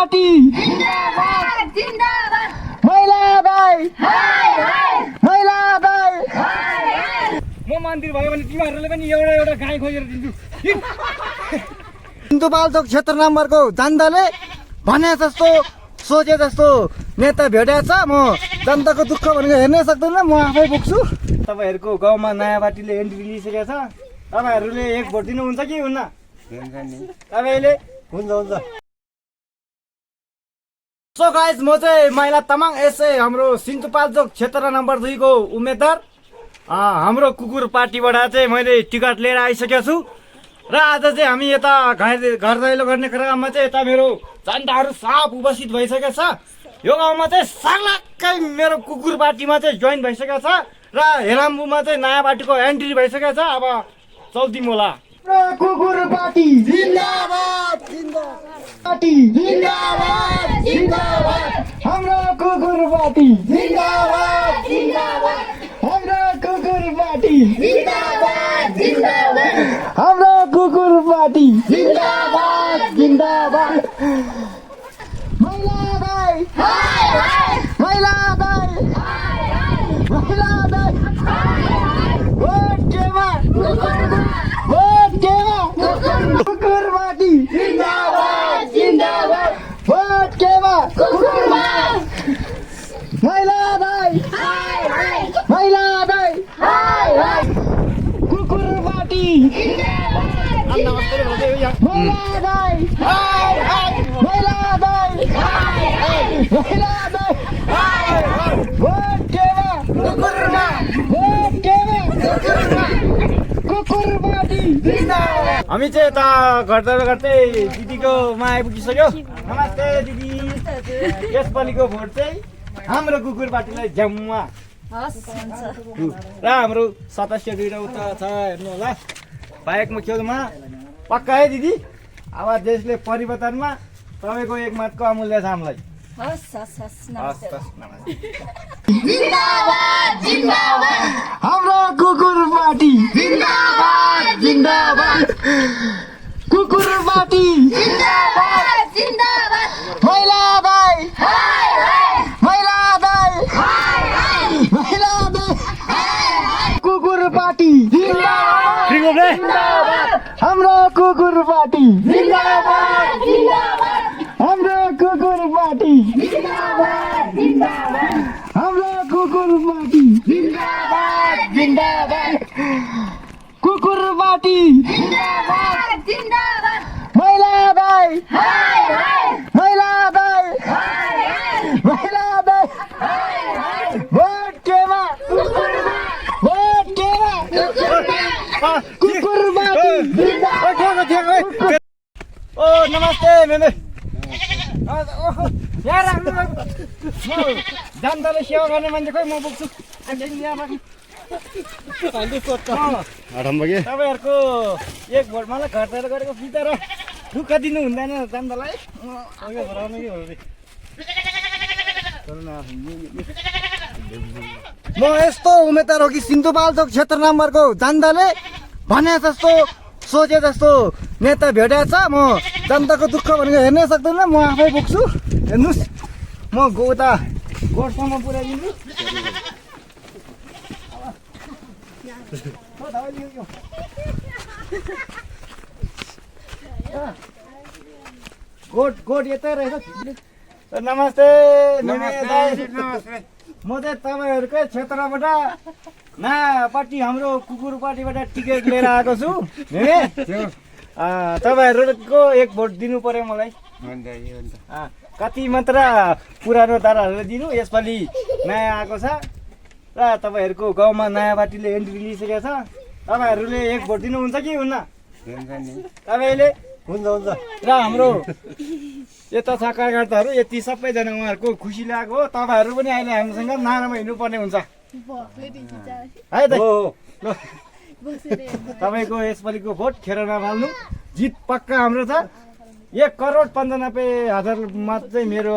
Party जिंदाबाद जिंदाबाद महिला दाइ हाय हाय महिला दाइ हाय हाय म मन्दिर भयो भने तिमीहरूले पनि एउटा एउटा गाई खोजेर दिन्छु सिन्धुपाल्चोक क्षेत्र नम्बरको जनताले भने जस्तो सोचे जस्तो नेता भेटेछ म जनताको दुःख भनेको हेर्नै सक्दैन म आफै पुग्छु। तपाईँहरूको गाउँमा नयाँ पार्टीले एन्ट्री लिइसकेको छ तपाईँहरूले एक भोट दिनुहुन्छ कि हुन्न तपाईँले हुन्छ हुन्छ। सो गाइस म चाहिँ महिला तामाङ यसै हाम्रो सिन्धुपाल्चोक क्षेत्र नम्बर 2 को उम्मेदवार हाम्रो कुकुर पार्टीबाट चाहिँ मैले टिकट लिएर आइसकेको छु र आज चाहिँ हामी यता घर दैलो गर्ने क्रममा चाहिँ यता मेरो जनताहरू साफ उपस्थित भइसकेको छ। यो गाउँमा चाहिँ सालाक्कै मेरो कुकुर पार्टीमा चाहिँ जोइन भइसकेको छ र हेलाम्बुमा चाहिँ नयाँ पार्टीको एन्ट्री भइसकेको छ। अब चल्दिम होला कुकुर पार्टी जिन्दाबाद पार्टी जिंदाबाद जिंदाबाद हाम्रो कुकुर पार्टी जिंदाबाद जिंदाबाद हाम्रो कुकुर पार्टी जिंदाबाद जिंदाबाद हाम्रो कुकुर पार्टी जिंदाबाद जिन्दाबाद। महिला दाइ हाय हाय महिला दाइ हाय हाय महिला दाइ भोट केमा कुकुर कुकुर पार्टी जिंदाबाद जिंदाबाद भोट केमा कुकुरमा महिला दाइ हाय हाय महिला दाइ हाय हाय कुकुर पार्टी जिंदाबाद महिला दाइ हाय हाय महिला दाइ हाय हाय महिला दाइ भोट केमा कुकुरमा भोट केमा कुकुरमा कुकुर पार्टी जिंदाबाद हामी चाहिँ यता गर्दा गर्दै दिदीकोमा आइपुगिसक्यो। नमस्ते दिदी। यसपालिको भोट चाहिँ हाम्रो कुकुर पार्टीलाई जम्मा र हाम्रो सदस्य दुईवटा उता छ हेर्नु होला बाहेक मुख्यमा पक्का है दिदी। अब देशले परिवर्तनमा तपाईँको एक मतको अमूल्य छ हामीलाई। हस्, नमस्ते। जिंदाबाद जिंदाबाद हाम्रो कुकुर पार्टी जिंदाबाद जिंदाबाद कुकुर पार्टी जिंदाबाद जिंदाबाद महिला दाइ हाय हाय महिला दाइ हाय हाय महिला दाइ हाय हाय कुकुर पार्टी जिंदाबाद हाम्रो कुकुर पार्टी जिंदाबाद जिंदाबाद हाम्रो कुकुर पार्टी जिंदाबाद जिंदाबाद हाम्रो कुकुर पार्टी जिंदाबाद जिंदाबाद कुकुर पार्टी जिंदाबाद जिंदाबाद महिला दाइ हाय हाय महिला दाइ हाय हाय महिला दाइ हाय हाय भोट केमा कुकुरमा भोट केमा कुकुर पार्टी ओ नमस्ते मेमे। यहाँ राख्नु जनताले सेवा गर्ने मान्छे खोइ म पुग्छु। तपाईँहरूको एक भोट मलाई घटेर गरेको फिता र दुःख दिनु हुँदैन जनतालाई। म यस्तो उम्मेदवार हो कि सिन्धुपाल्चोक क्षेत्र नम्बरको जनताले भने जस्तो सोचे जस्तो नेता भेटेछ म जनताको दुःख भनेको हेर्नै सक्दैन म आफै पुग्छु। हेर्नुहोस् म उता गोठसम्म पुऱ्याइदिन्छु। गोठ यतै रहेछ। नमस्ते नमस्ते म चाहिँ तपाईँहरूकै क्षेत्रबाट नयाँ पार्टी हाम्रो कुकुर पार्टीबाट टिकट लिएर आएको छु। तपाईँहरूको एक भोट दिनु पर्यो मलाई। कति मात्र पुरानो दाराहरूले दिनु, यसपालि नयाँ आएको छ र तपाईँहरूको गाउँमा नयाँ पार्टीले एन्ट्री लिइसकेको छ। तपाईँहरूले एक भोट दिनुहुन्छ कि हुन्न तपाईँले? हुन्छ हुन्छ। र हाम्रो यता छ कार्यकर्ताहरू यति सबैजना उहाँहरूको खुसी लागेको हो। तपाईँहरू पनि अहिले हामीसँग नारामा हिँड्नुपर्ने हुन्छ है त। ल तपाईँको यसपालिको भोट खेर नफाल्नु, जित पक्का हाम्रो छ। 1,95,00,000 मत चाहिँ मेरो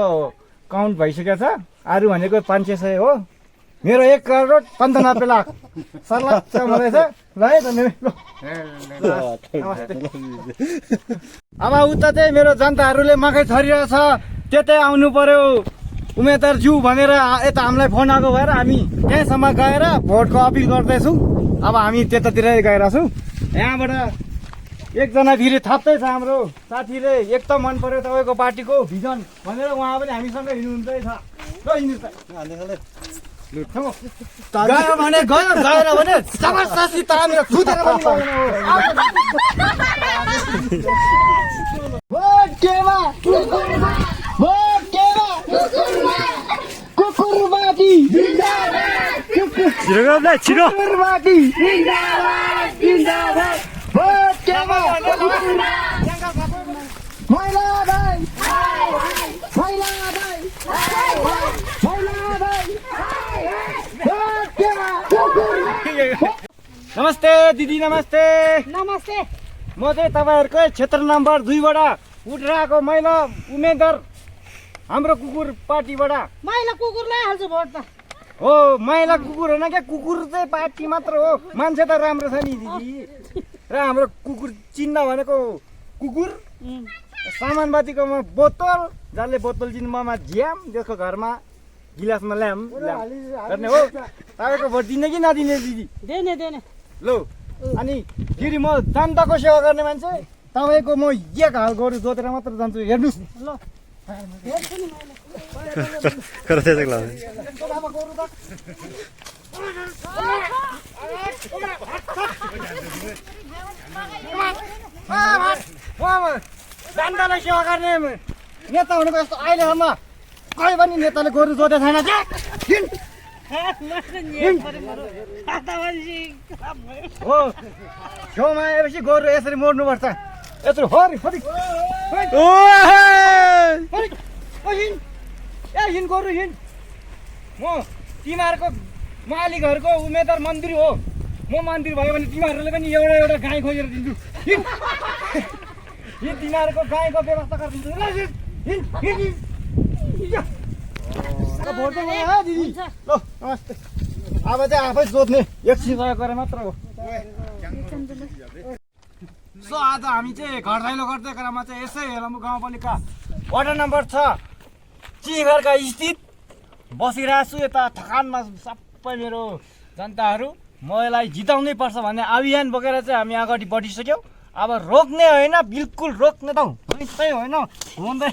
काउन्ट भइसकेको छ। अरू भनेको 500 हो, मेरो 1,95,00,000 सल्लाह छ मलाई छ। ल है त अब उता चाहिँ मेरो जनताहरूले मकै छरिरहेछ। त्यतै आउनु पर्यो उम्मेदवार ज्यू भनेर यता हामीलाई फोन आएको भएर हामी त्यहाँसम्म गएर भोटको अपिल गर्दैछौँ। अब हामी त्यतातिरै गएर छौँ। यहाँबाट एकजना फेरि थप्दै छ हाम्रो साथीले, एक त मन पर्यो तपाईँको पार्टीको भिजन भनेर उहाँ पनि हामीसँग हिँड्नुहुँदै छ। ल हिँड्नु गयो भने गयो, गएर भने जबरजस्ती तानेर थुतेर पनि लगाउनु हो। भोट केमा भोट केमा कुकुर माथि छिटो गर्दै छिटो कुकुर माथि भोट केमा महिला भाइ महिला भाइ महिला भाइ भोट केमा नमस्ते दिदी, नमस्ते। नमस्ते। म चाहिँ तपाईँहरूकै क्षेत्र नम्बर 2 बाट उठेर आएको महिला उम्मेदवार हाम्रो कुकुर पार्टीबाट। महिला कुकुरलाई हाल्छु भोट त। हो महिला कुकुर होइन क्या, कुकुर चाहिँ पार्टी मात्र हो, मान्छे त राम्रो छ नि दिदी। र हाम्रो कुकुर चिन्ह भनेको कुकुर, सामानबातीकोमा बोतल, जसले बोतल चिन्हमा ज्याम, जसको घरमा गिलासमा ल्याम गर्ने हो। तपाईँको भोट दिने कि नदिने दिदी? देने देने। लो अनि फेरि म जनताको सेवा गर्ने मान्छे, तपाईँको म एक हाल गोरु जोतेर मात्र जान्छु, हेर्नुहोस् ल। जनतालाई सेवा गर्ने नेता भनेको यस्तो अहिलेसम्म कहीँ पनि नेताले गोरु जोतेको छैन क्या। हो छेउमा आएपछि गोरु यसरी मोड्नुपर्छ, यत्रो हरि हरि हिँड गोरु हिँड। म तिमीहरूको मालिकहरूको उम्मेदवार मन्त्री हो, म मन्त्री भयो भने तिमीहरूले पनि एउटा एउटा गाई खोजेर दिन्छु। हिँड तिमीहरूको गाईको व्यवस्था गरिदिन्छु। भोट दिदी ल नमस्ते। अब चाहिँ आफै जोत्ने, एकछिन सहयोग गरे मात्र हो। सो आज हामी चाहिँ घर दैलो गर्दै क्रममा चाहिँ यसै हेलम्बु गाउँपालिका वार्ड नम्बर 6 चिघरका स्थित बसिरहेको छु। यता थकानमा सबै मेरो जनताहरू मलाई जिताउनै पर्छ भन्ने अभियान बोकेर चाहिँ हामी अगाडि बढिसक्यौँ। अब रोक्ने होइन, बिल्कुल रोक्ने त होइन, हुँदै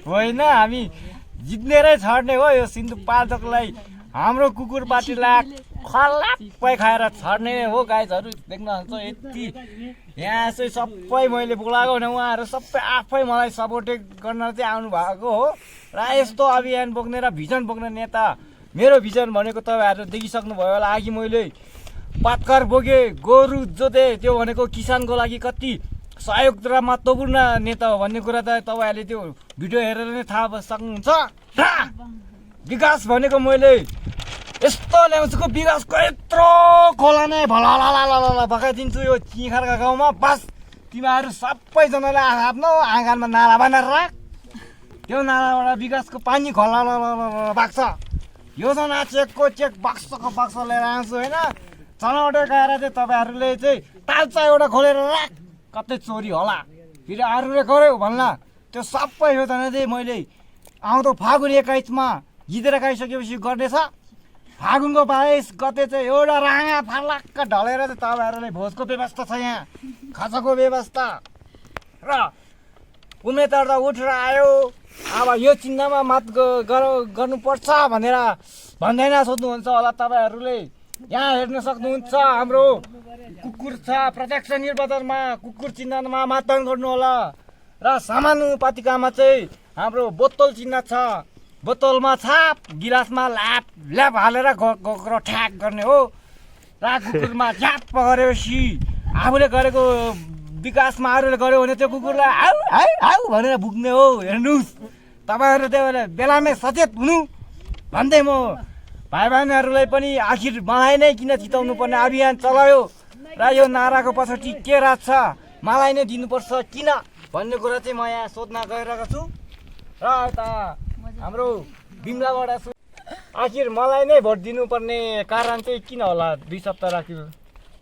होइन, हामी जित्नेरै छाड्ने हो। यो सिन्धुपाल्चोकलाई हाम्रो कुकुर पार्टीलाई खल्लाप्पै खाएर छाड्ने हो। गाइजहरू देख्न सक्छ यति यहाँ चाहिँ सबै मैले बोलाएको भने उहाँहरू सबै आफै मलाई सपोर्ट गर्न चाहिँ आउनु भएको हो। र यस्तो अभियान बोक्ने र भिजन बोक्ने नेता, मेरो भिजन भनेको तपाईँहरू देखिसक्नुभयो होला। अघि मैले पातकर बोके, गोरु जोते, त्यो भनेको किसानको लागि कति सहयोग र महत्त्वपूर्ण नेता हो भन्ने कुरा त तपाईँहरूले त्यो भिडियो हेरेर नै थाहा सक्नुहुन्छ। विकास भनेको मैले यस्तो ल्याउँछु, विकासको यत्रो खोला नै भला भगाइदिन्छु यो चिखरका गाउँमा। बस तिमीहरू सबैजनाले आफ्नो आँगनमा नाला बनाएर राख, त्यो नालाबाट विकासको पानी खोला बग्छ। योजना चेकको चेक बक्सको बक्स लिएर आउँछु होइन। चनावट गएर चाहिँ तपाईँहरूले चाहिँ तालचा एउटा खोलेर राख, कतै चोरी होला फेरि अरूले गऱ्यो भन्ला। त्यो सबै योजना चाहिँ मैले आउँदो फागुन 21मा जितेर गइसकेपछि गर्नेछ। फागुनको 22 गते चाहिँ एउटा राँगा फर्लक्क ढलेर चाहिँ तपाईँहरूलाई भोजको व्यवस्था छ, यहाँ खाजाको व्यवस्था। र उम्मेदवार त उठेर आयो, अब यो चिन्हमा मत गर्नुपर्छ भनेर भन्दैन सोध्नुहुन्छ होला तपाईँहरूले। यहाँ हेर्न सक्नुहुन्छ हाम्रो कुकुर छ, प्रत्यक्ष निर्वाचनमा कुकुर चिन्हमा मतदान गर्नु होला। र समानुपातिकामा चाहिँ हाम्रो बोतल चिन्ह छ, बोतलमा छाप, गिलासमा ल्याप हालेर गएर ठ्याक गर्ने हो। र कुकुरमा झ्याप गरेपछि आफूले गरेको विकासमा अरूले गर्यो भने त्यो कुकुरलाई आउ आउ आउ भनेर भुक्ने हो। हेर्नुहोस् तपाईँहरू त्यो बेलामै सचेत हुनु भन्दै म भाइ बहिनीहरूलाई पनि आखिर मलाई नै किन जिताउनु पर्ने अभियान चलायो र यो नाराको पछाडि के राज छ, मलाई नै दिनुपर्छ किन भन्ने कुरा चाहिँ म यहाँ सोध्न गइरहेको छु। र यता हाम्रो बिमलाबाट आखिर मलाई नै भोट दिनुपर्ने कारण चाहिँ किन होला? 2 सप्ताह राख्यो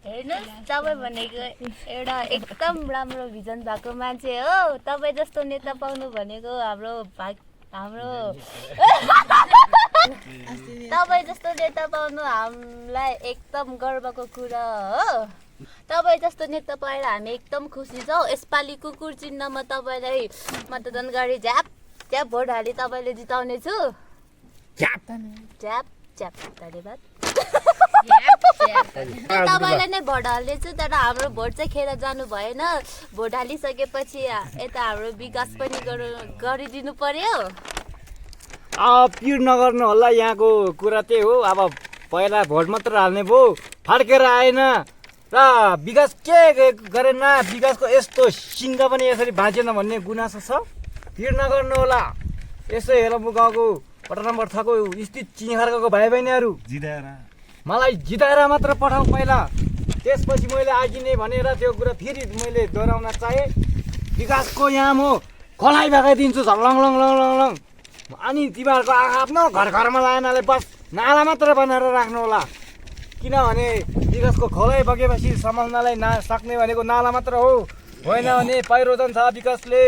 हेर्नुहोस् तपाईँ भनेको एउटा एकदम राम्रो भिजन भएको मान्छे हो। तपाईँ जस्तो नेता पाउनु भनेको तपाईँ जस्तो नेता पाउनु हामीलाई एकदम गर्वको कुरा हो। तपाईँ जस्तो नेता पाएर हामी एकदम खुसी छौँ। यसपालि कुकुर चिन्हमा तपाईँलाई मतदान गरी झ्याप झ्याप भोट हाली तपाईँले जिताउने छु। झ्याप झ्याप झ्याप धन्यवाद। तपाईँलाई नै भोट हाल्दैछु, तर हाम्रो भोट चाहिँ खेर जानु भएन। भोट हालिसकेपछि यता हाम्रो विकास पनि गरिदिनु पर्यो। पिर नगर्नु होला, यहाँको कुरा त्यही हो। अब पहिला भोट मात्र हाल्ने भयो, फर्केर आएन र विकास के गरेन। विकासको यस्तो सिङ्ग पनि यसरी भाँचेन भन्ने गुनासो छ। पिर नगर्नु होला। यसो हेर, म गाउँको वडा नम्बर 6 को स्थित चिङखर्काको भाइ बहिनीहरू मलाई जिताएर मात्र पठाऊ पहिला, त्यसपछि मैले आगिने भनेर त्यो कुरा फेरि मैले दोहोऱ्याउन चाहे। विकासको यहाँ म खलाइ भगाइदिन्छु झलङ लङ लङ लङ लङ। अनि तिमीहरूको आफ्नो घर घरमा लानाले बस नाला मात्र बनाएर राख्नु होला, किनभने विकासको खोलाइ बगेपछि सम्हाल्नलाई नसक्ने भनेको नाला मात्र हो। होइन भने पहिरो जान्छ, विकासले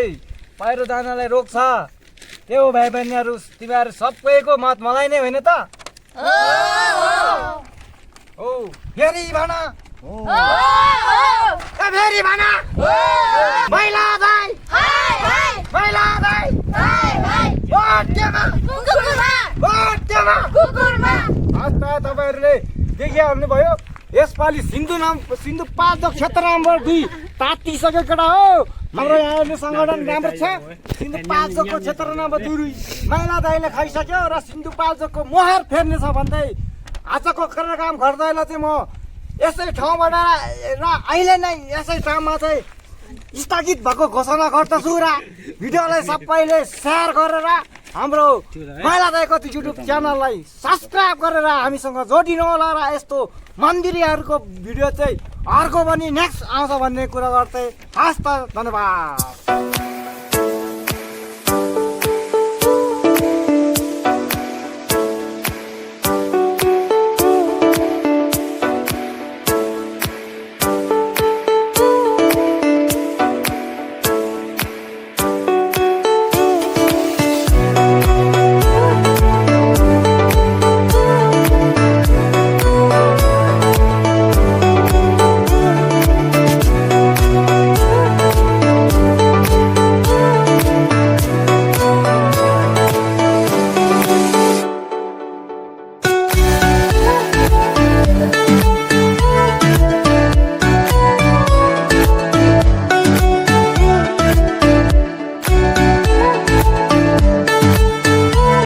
पहिरो जानलाई रोक्छ। त्यो भाइ बहिनीहरू तिमीहरू सबैको मत मलाई नै होइन त? हो फेरि भन, फेरि भन। महिला भाइ, महिला भाइ, भोट देमा, भोट देमा, हस् त तपाईँहरूले देखिहाल्नुभयो। यसपालि सिन्धुपाल्चोक क्षेत्र नम्बर 2 तातिसक्यो केटा हो। हाम्रो यहाँ हेर्ने सङ्गठन राम्रो छ। सिन्धुपाल्चोकको क्षेत्र नम्बर 2 महिला दाइले खाइसक्यो र सिन्धुपाल्चोकको मोहर फेर्ने छ भन्दै आजको कार्यक्रम गर्दैला चाहिँ म यसै ठाउँबाट र अहिले नै यसै ठाउँमा चाहिँ स्थगित भएको घोषणा गर्दछु र भिडियोलाई सबैले सेयर गरेर हाम्रो महिला दाइको युट्युब च्यानललाई सब्सक्राइब गरेर हामीसँग जोडिनु होला र यस्तो मन्दिरहरूको भिडियो चाहिँ अर्को पनि नेक्स्ट आउँछ भन्ने कुरा गर्दै हस् त, धन्यवाद।